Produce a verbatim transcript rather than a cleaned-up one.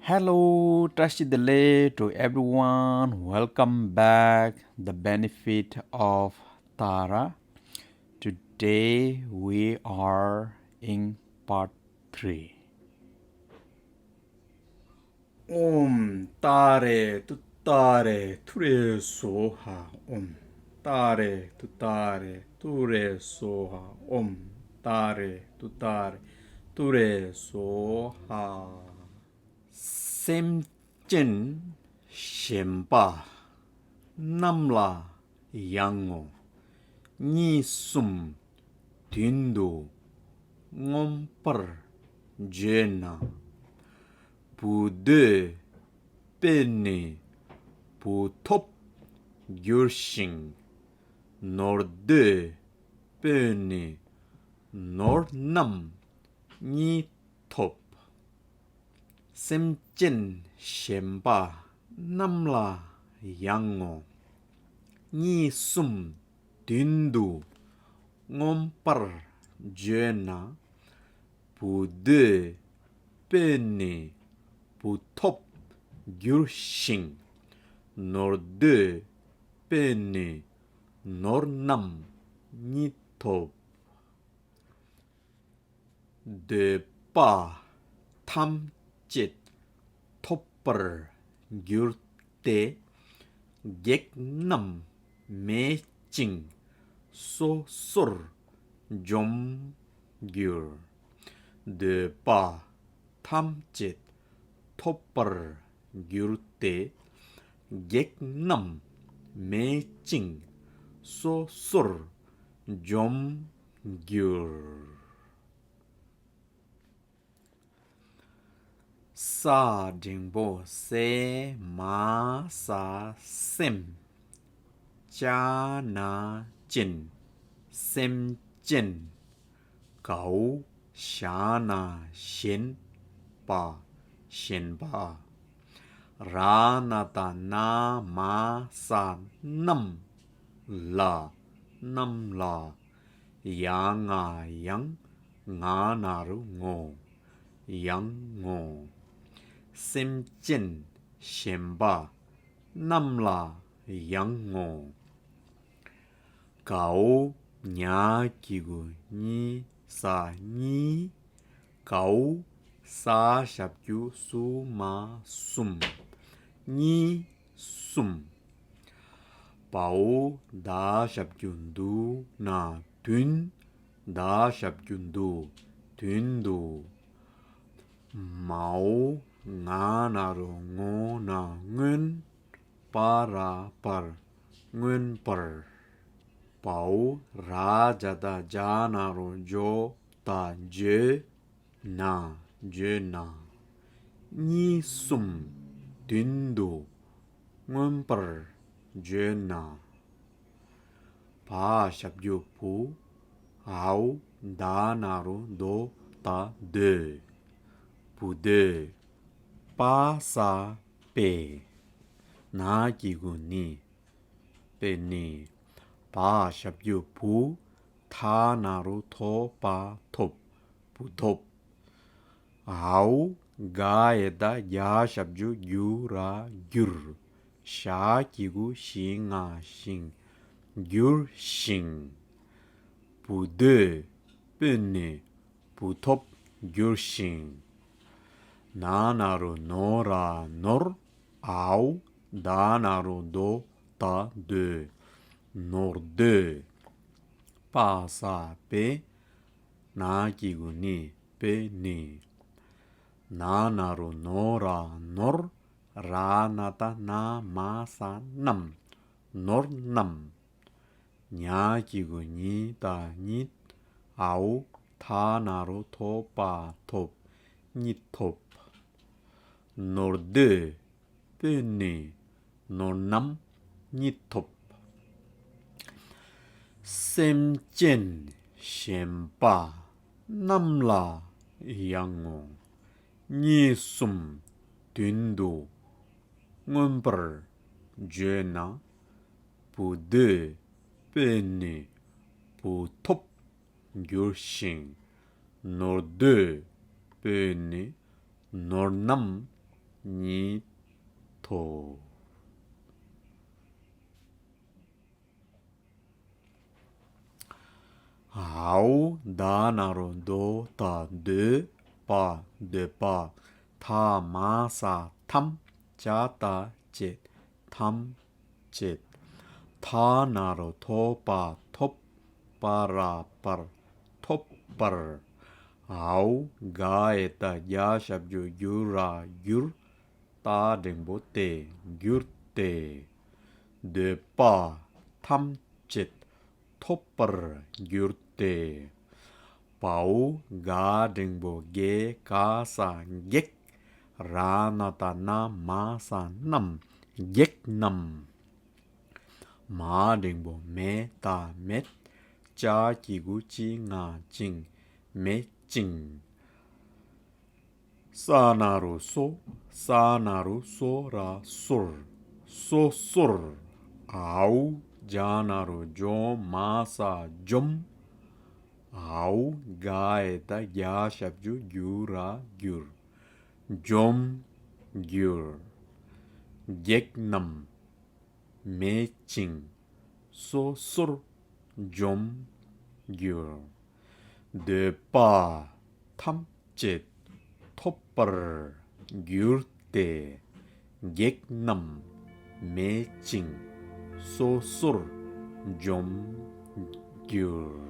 Hello, བཀྲ་ཤིས་བདེ་ལེགས to everyone. Welcome back. The benefit of Tara. Today we are in part three. ཨོཾ་ཏཱ་རེ་ཏུཏྟཱ་རེ་ཐུ་རེ་སྭཱ་ཧཱ། ཨོཾ་ཏཱ་རེ་ཏུཏྟཱ་རེ་ཐུ་རེ་སྭཱ་ཧཱ། ཨོཾ་ཏཱ་རེ་ཏུཏྟཱ་རེ་ཐུ་རེ་སྭཱ་ཧཱ། སེམས་ཅན་གཞན་པ་རྣམས་ལ་ཡང་ངོ་། གཉིས་གསུམ་བདུན་དུ་མངོན་པར་བརྗོད་ན། བུ་འདོད་པས་ནི་བུ་ཐོབ་འགྱུར་ཞིང་། ནོར་འདོད་པས་ནི་ནོར་རྣམས་གཉིས་ཐོབ། སེམས་ཅན་གཞན་པ་རྣམས་ལ་ཡང་ངོ་། གཉིས་གསུམ་བདུན་དུ་མངོན་པར་བརྗོད་ན། བུ་འདོད་པས་ནི་བུ་ཐོབ་འགྱུར་ཞིང་། ནོར་འདོད་པས་ནི་ནོར་རྣམས་གཉིས་ཐོབ། འདོད་པ་ཐམས་ཅད་ཐོབ་པར་འགྱུར་ཏེ། བགེགས་རྣམས་མེད་ཅིང་སོ་སོར་འཇོམས་འགྱུར། འདོད་པ་ཐམས་ཅད་ཐོབ་པར་འགྱུར་ཏེ། བགེགས་རྣམས་མེད་ཅིང་སོ་སོར་འཇོམས་འགྱུར། ས་འགྲེང་བུ་ས་མ་ས་སེམས། ཅ་ན་ཅན། སེམས་ཅན། གའོ་ཞ་ན་གཞན། པ་གཞན་པ། ར་ན་ད་ན་མ་ས་རྣམས་ལ། རྣམས་ལ། ཡ་ང་ཡང་། ང་ན་རོ་ངོ་། ཡང་ངོ་། སེམས་ཅན་གཞན་པ་རྣམས་ལ་ཡང་ངོ་། གའོ་ཉ་གི་གུ་གཉི་ས་གཉིས། གའོ་ས་ཞབས་ཀྱུ་སུ་མ་གསུམ། གཉིས་གསུམ། བའོ་ད་ཞབས་ཀྱུ་དུ་ན་བདུན། ད་ཞབས་ཀྱུ་དུ་བདུན་དུ། མའོ་ང་ན་རོ་ངོ་ན་སྔོན། པ་ར་པར། མངོན་པར། བའོ་ར་ཇ་ད་ཇ་ན་རོ་ཇོ་ད་བརྗོད་ན། བརྗོད་ན། གཉིས་གསུམ་བདུན་དུ་མངོན་པར་བརྗོད་ན། བ་ཞབས་ཀྱུ་བུ། འའོ་ད་ན་རོ་དོ་ད་འདོད། བུ་འདོད། པ་ས་པས། ན་གི་གུ་ནི། པས་ནི། བ་ཞབས་ཀྱུ་བུ། ཐ་ན་རོ་ཐོ་པ་ཐོབ། བུ་ཐོབ། འའོ་ག་ཡ་ད་གྱ་ཞབས་ཀྱུ་གྱུ་ར་གྱུར། ཞ་གི་གུ་ཞི་ང་ཞིང་། གྱུར་ཞིང་། བུ་འདོད་པས་ནི་བུ་ཐོབ་འགྱུར་ཞིང་། ན་ན་རོ་ནོ་ར་ནོར། འའོ་ད་ན་རོ་དོ་ད་འདོད། ནོར་འདོད། པ་ས་པས། ན་གི་གུ་ནི། པས་ནི། ན་ན་རོ་ནོ་ར་ནོར། ར་ན་ད་ན་མ་ས་རྣམས། ནོར་རྣམས། ཉ་གི་གུ་ཉི་ད་གཉིད། འའོ་ཐ་ན་རོ་ཐོ་པ་ཐོབ། གཉིད་ཐོབ། ནོར་འདོད་པས་ནི་ནོར་རྣམས་གཉིད་ཐོབ། སེམས་ཅན་གཞན་པ་རྣམས་ལ་ཡང་ངོ་། གཉིས་གསུམ་བདུན་དུ་མངོན་པར་བརྗོད་ན། བུ་འདོད་པས་ནི་བུ་ཐོབ་འགྱུར་ཞིང་། ནོར་འདོད་པས་ནི་ནོར་རྣམས་ ཉིད་དོ། འའོ། ད་ན་རོ་དོ་ད་འདོད་པ། འདོད་པ། ཐ་མ་ས་ཐམས། ཅ་ད་ཅད། ཐམས་ཅད། ཐ་ན་རོ་ཐོ་པ་ཐོབ། པ་ར་པར། ཐོབ་པར། འའོ། ག་ཨེ་ཏ་གྱ་ཞབས་ཀྱུ་གྱུ་ར་གྱུར། ཏ་འགྲེང་བུ་ཏེ། གྱུར་ཏེ། འདོད་པ་ཐམས་ཅད་ཐོབ་པར་གྱུར་ཏེ། བའོ། ག་འགྲེང་བུ་གེ། ག་ས་གེགས། ར་ན་ད་ན། མ་ས་རྣམས། གེགས་རྣམས། མ་འགྲེང་བུ་མེ། ད་མེད། ཅ་གི་གུ་ཅི། ང་ཅིང་། མེད་ཅིང་། ས་ན་རོ་སོ། ས་ན་རོ་སོ་ར་སོར། སོ་སོར། འའོ། ཇ་ན་རོ་ཇོ། མ་ས་འཇོམས། འའོ། ག་ཨེ་ཏ་གྱ་ཞབས་ཀྱུ་གྱུ་ར་གྱུར། འཇོམས་གྱུར། གེགས་རྣམས་མེད་ཅིང་སོ་སོར་འཇོམས་འགྱུར། འདོད་པ་ཐམས་ཅད་ཐོབ་པར་འགྱུར་ཏེ། གེགས་རྣམས་མེད་ཅིང་སོ་སོར་འཇོམས་འགྱུར།